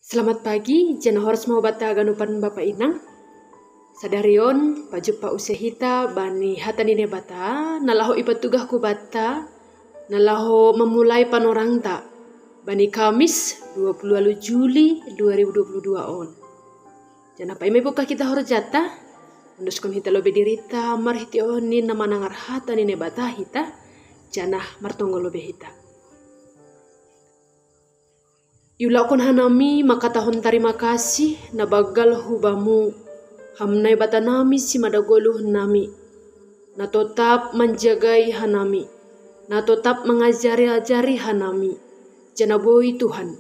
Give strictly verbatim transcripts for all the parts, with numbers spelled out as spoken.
Selamat pagi, jana horas ma ho banta haganupan bapa inang. Sadari on, pajumpa use hita bani hata ni Naibata, na laho ipatugah ku banta, na laho mamulai panorangta, bani Kamis dua puluh walu Juli dua ribu dua puluh dua on. Jana paima ipungkah hita horjata, ondoskon hita lobei dirita, marhitehon ni na manangar hata ni Naibata hita, jana martonggo lobei hita. Iulakkon hanami mangkatahon tarima kasih na banggal hu Bamu, Ham Naibatanami simada goluh nami, na totap manjagai hanami, na totap mangajari-ajari hanami, jana boi Tuhan,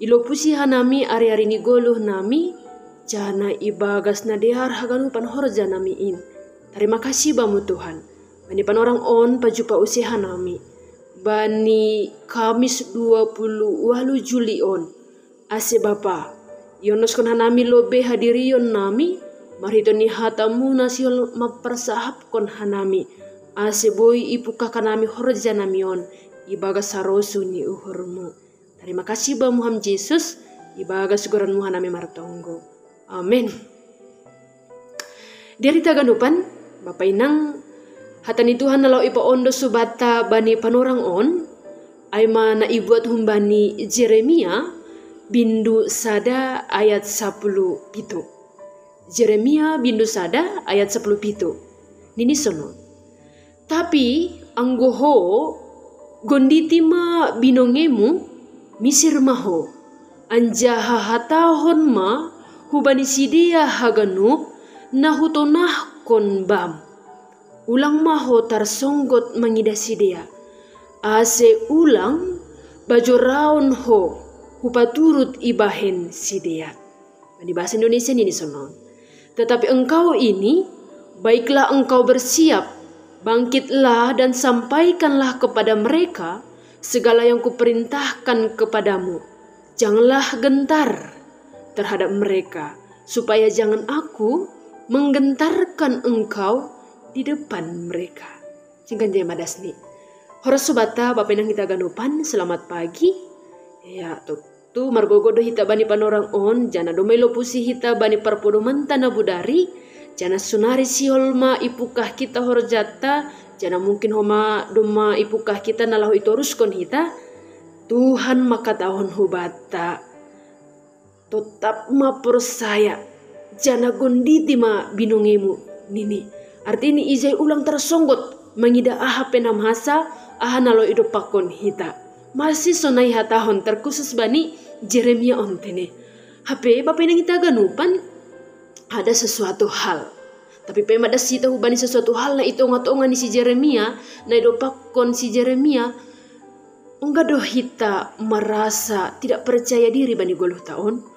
ilopusi hanami ari-ari ni goluh nami, jana ibagas na dear haganupan horja nami in. Tarima kasih Bamu Tuhan, bani panorang on pajumpa use hanami, bani Kamis dua puluh walu Juli on. Ase Bapa, iondoskon hanami lobei hadirion nami, marhitehon ni hataMu na sihol mamparsahaphon hanami, ase boi ipungkah hanami horja nami on, ibagas harosuh ni uhurMu. Tarima kasih Bamu Ham Jesus, ibagas goranMu hanami martonggo. Amen. Diarita haganupan, bapa inang, hata ni Tuhan na laho ipaondos hu banta bani panorang on, ai ma na ibuat humbani Jeremia, bindu sada ayat sapuluh pitu. Jeremia bindu sada ayat sapuluh pitu. Nini sonon. Tapi anggo ho, gonditi ma binongemu, misir ma ho, anjaha hatahon ma hubani sidea haganup na hutonahkon bam. Ulang ma ho tarsonggot mangidah sidea, ase ulang bajoraon ho hupaturut ibahen sidea. Bani bahasa Indonesia nini sonon. Tetapi engkau ini, baiklah engkau bersiap, bangkitlah dan sampaikanlah kepada mereka segala yang kuperintahkan kepadamu. Janganlah gentar terhadap mereka, supaya jangan aku menggentarkan engkau di depan mereka. Singkan jai madas ni. Horas hu banta, bapa inang hita haganupan, selamat pagi. Ya, tu, tu margogo do hita bani panorang on, jana domma ilopusi hita bani parpodomanta na bodari, jana sonari sihol ma ipungkah hita horjata, jana mungkin ho ma domma ipungkah hita na laho itoruskon hita. Tuhan mangkatahon hu banta. Totap ma porsaya, jana gonditi ma binongemu, nini. Artini ijai ulang tarsonggot mangidah aha pe na masa, aha na laho idompakkon hita. Masih sonai hatahon terkhusus bani Jeremia on tene. Hape bapa inang hita haganupan, ada sesuatu hal. Tapi paima das hita hubani sesuatu hal na itonga-tonga ni si Jeremia, na idompakkon si Jeremia, ongga do hita marasa tidak percaya diri bani goluhta on?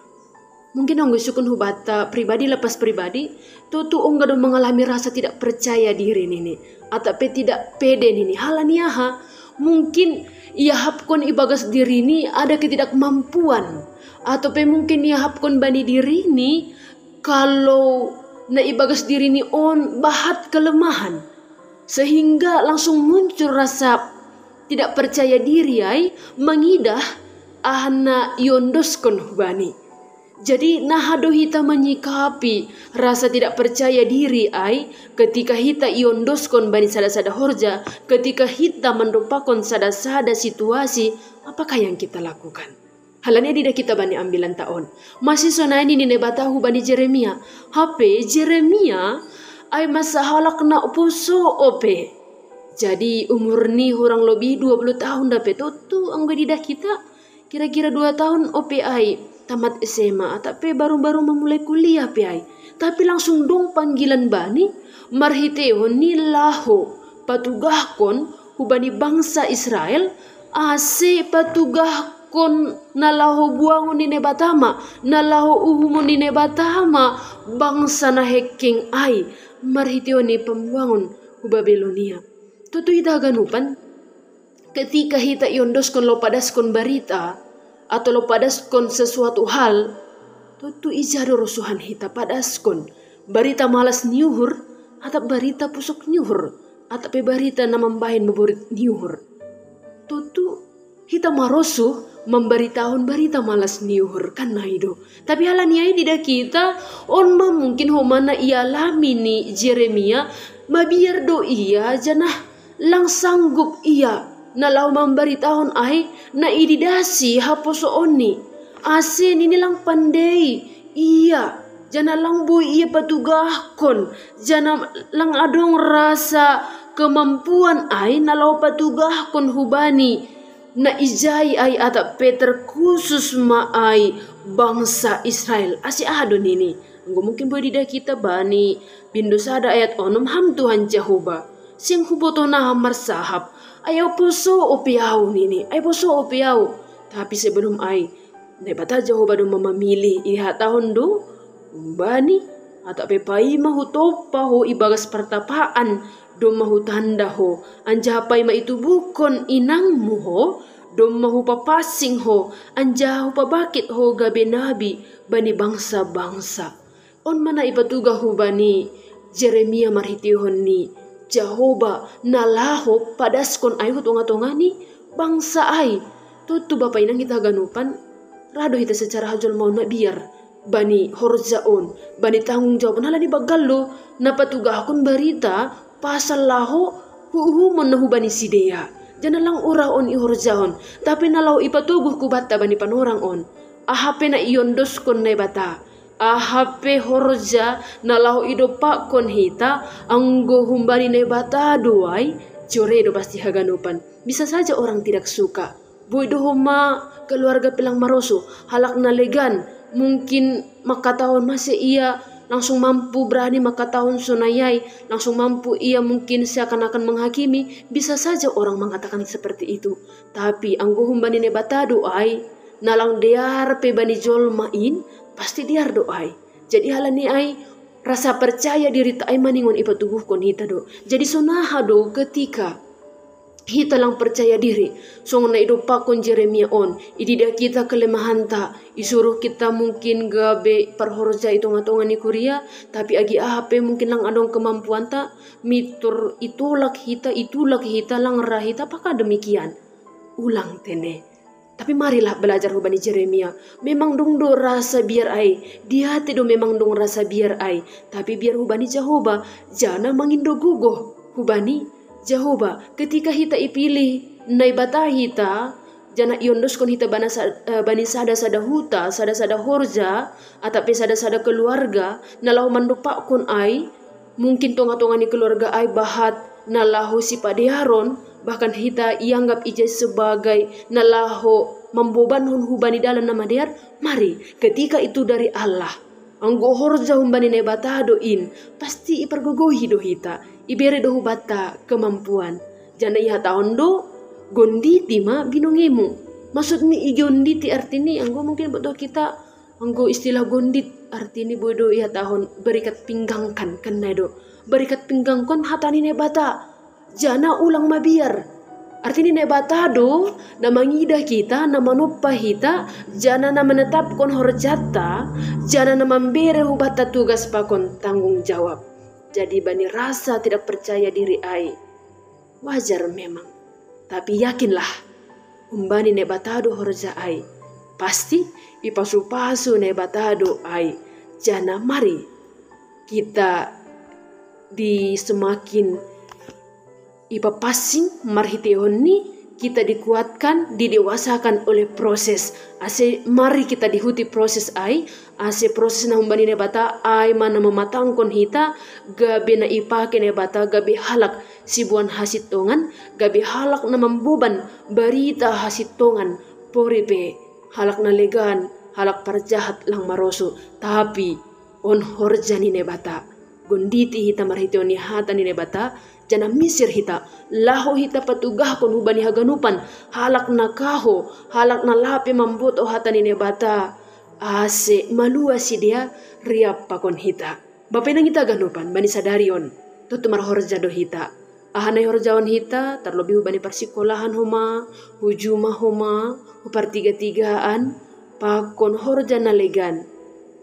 Mungkin anggo isungkun hu banta pribadi lepas pribadi, tontu ongga do mangalami rasa tidak percaya diri nini, atau pe tidak pede nini. Halani aha? Mungkin iahapkon ibagas dirini ada ketidakmampuan, atau pe mungkin iahapkon bani dirini kalau na ibagas dirini on bahat kelemahan, sehingga langsung muncul rasa tidak percaya diri ai mangidah aha na iondoskon hubani. Jadi naha do hita menyikapi rasa tidak percaya diri ai ketika hita iondoskon bani sada-sada horja, ketika hita mandompakkon sada-sada situasi, apakah yang kita lakukan? Halani diida hita bani ambilanta on. Masih sonai nini Naibata hubani Jeremia. Hape Jeremia ai ma sahalak na poso ope. Jadi umurni hurang lobih dua puluh tahun da pe, tontu anggo diida hita kira-kira dua tahun ope ai tamat S M A, atau pe baru-baru memulai kuliah pe ai. Tapi langsung dong panggilan bani marhitehon ni laho patugahkon hubani bangsa Israel, ase patugahkon na laho buangon ni Naibata ma, na laho uhumon ni Naibata ma bangsa na hengkeng ai marhitehon ni pambuangon hu Babilonia. Tontu hita haganupan, ketika hita iondoskon laho padaskon barita, atau laho padaskon sesuatu hal, tontu ija do rosuhan hita padaskon, barita malas ni uhur, atau barita pusok ni uhur, atau pe barita na mambahen maborit ni uhur. Tontu hita marosuh mambaritahon barita malas ni uhur, kan nai do. Tapi halani ai dida kita, on ma mungkin homa na ialami ni Jeremia, mabiar do ia janah lang sanggup ia na laho mambaritahon ai na ididasi haposoonni. Ase nini lang pandei ia, janah lang boi ia patugahkon, janah lang adong rasa kemampuan ai na laho patugahkon hubani na ijai ai atap pe terkhusus ma ai bangsa Israel. Ase aha do nini? Anggo mungkin boi dida kita bani bindu sada ayat onom, Ham Tuhan Jahowa, seng huboto na Ham marsahap, ai poso ope ahu nini, ai poso ope ahu. Tapi sebelum ai, Naibata Jahowa do ma mamilih, ihatahon do umbani, atap pe paima hutompa ho ibagas partapaan, domma hutanda ho, anjaha paima itubuhkon inangmu ho, domma hupapansing ho, anjaha hupabangkit ho gabe nabi bani bangsa-bangsa. On ma na ipatugah hubani Jeremia marhiteihon ni Jahowa na laho padaskon ai hu tonga-tonga ni bangsa ai. Tontu bapa inang hita haganupan, ra do hita secara hajolmaon mabiar bani horja on, bani tanggung jawab on, halani banggal do na patugahkon barita pasal laho huuhumon na hubani sidea. Janah lang urah on ihorjahon, tapi na laho ipatoguh kubanta bani panorang on, aha pe na iondoskon Naibata, aha pe horja na laho idompakkon hita, anggo humbani Naibata do ai, jore do pasti haganupan. Bisa saja orang tidak suka. Boi do homa keluarga pe lang maroso, halak na legan, mungkin mangkatahon mase ia langsung mampu berani mangkatahon sonai ai, langsung mampu ia mungkin seakan-akan menghakimi, bisa saja orang mengatakan seperti itu. Tapi anggo humbani Naibata do ai, na lang dear pe bani jolma in, pasti dear do ai. Jadi halani ai, rasa percaya dirita ai maningon ipatuguhkon hita do. Jadi sonaha do ketika hita lang percaya diri, songon na idompakkon Jeremia on, ididah kita kelemahanta, isuruh kita mungkin gabe parhorja i tonga-tonga ni kuria, tapi agi aha pe mungkin lang adong kemampuanta, mitur itolak hita, itulak hita, lang ra hita, apakah demikian? Ulang tene. Tapi marilah belajar hubani Jeremia. Memang dong do rasa biar ai, diate do memang dong rasa biar ai, tapi biar hubani Jahowa, janah mangindo gogoh hubani Jahowa. Ketika hita ipilih Naibata hita, janah iondoskon hita bana sa-, eh, bani sada-sada huta, sada-sada horja, atap pe sada-sada keluarga, na laho mandompakkon ai, mungkin tonga-tonga ni keluarga ai bahat na laho sipadearon, bahkan hita ianggap ijai sebagai na laho mambobankon hubani dalan na madear, mari, ketika itu dari Allah. Anggo horja humbani Naibata do in, pasti ipargogohi do hita, ibere do hubanta kemampuan. Janah ihatahon do, gonditi ma binongemu. Maksudni i gonditi artini, anggo mungkin boto kita, anggo istilah gondit artini boi do ihatahon berikat pinggangkan, kan nai do. Berikat pinggangkon hata ni Naibata. Janah ulang mabiar. Artini Naibata do na mangidah kita, na manompa hita, janah na menetapkon horjanta, janah na mambere hubanta tugas pakon tanggung jawab. Jadi bani rasa tidak percaya diri ai, wajar memang. Tapi yakinlah, humbani Naibata do horja ai. Pasti ipasu-pasu Naibata do ai. Janah mari kita di semakin ipapansing marhiteihon ni kita dikuatkan, didewasakan oleh proses. Ase mari kita diikuti proses ai, ase proses na humbani Naibata ai ma na mamatangkon hita, gabe na ipake Naibata, gabe halak siboan hasintongan, gabe halak na mamboban barita hasintongan, pori pe halak na legan, halak parjahat lang maroso, tapi on horja ni Naibata. Gonditi hita marhiteihon ni hata ni Naibata, janah misir hita, laho hita patugahkon hubani haganupan, halak na kaho, halak na lape mamboto hata ni Naibata, ase malua sidea riap pakon hita. Bapa inang hita haganupan, bani sadari on, tontu marhorja do hita. Aha na ihorjahon hita, tarlobih hubani parsikolahan homa, hu juma homa, hu partiga-tigaan, pakon horja na legan,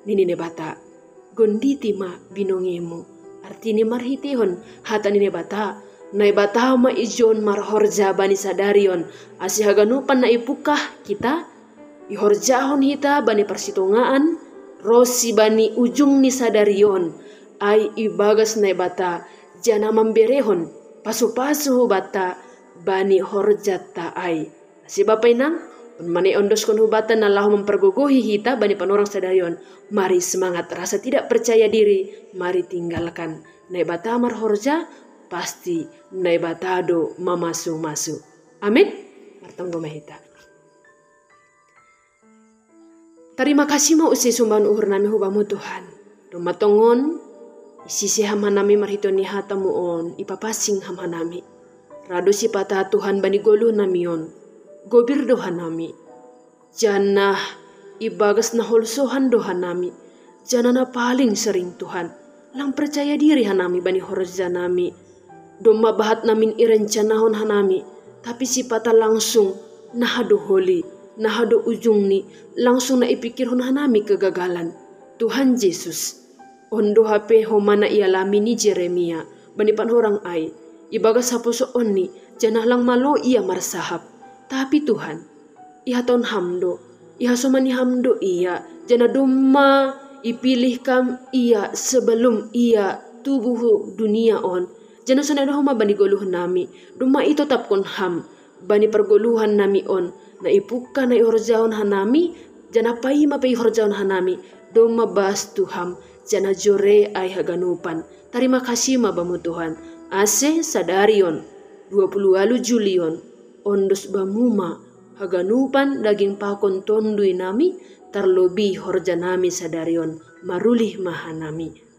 nini Naibata. Gonditi ma binongemu. Artini marhiteihon hata ni Naibata. Naibata ma ijon marhorja bani sadari on, ase haganupan na ipungkah kita, Ihorjahon hita bani parsitongaan, ronsi bani ujung ni sadari on, ai ibagas Naibata, janah mamberehon pasu-pasu hubanta bani horjanta ai. Ase Bapa inang, on ma na iondoskon hubanta na laho mampargogohi hita bani panorang sadari on, mari semangat, rasa tidak percaya diri mari tinggalkan. Naibata marhorja, pasti Naibata do mamasu-masu. Amin. Martonggo ma hita. Tarima kasih ma use sumbaon uhur nami hu Bamu Tuhan. Domma tongon, isise Ham hanami marhitei ni hata-Mu on, ipapansing Ham hanami. Ra do sipata Tuhan bani goluh nami on, gobir do hanami. Janah ibagas na holsohan do hanami, janah na paling sering Tuhan, lang percaya diri hanami bani horja nami. Domma bahat namin irencanahon hanami, tapi sipata langsung, naha do holi, naha do ujungni, langsung na ipikirhon hanami kegagalan. Tuhan Jesus, on do hape homa na ialami ni Jeremia bani panorang ai, ibagas haposoonni, janah lang malo ia marsahap. Tapi Tuhan, ihatahon Ham do, ihasomani Ham do ia, janah domma ipilih Kam ia sebelum ia tubuh hu dunia on. Janah sonai do homa bani goluh nami, domma itotapkon Ham bani pargoluhan nami on, na ipungka na ihorjahon hanami, janah paima pe ihorjahon hanami, domma bas tu Ham, janah jore ai haganupan. Tarima kasih ma Bamu Tuhan, ase sadari on, dua puluh ualu Juli on, ondos Bamu ma haganupan daging pakon tonduy nami, tarlobi horja nami sadari on, marulih ma hanami.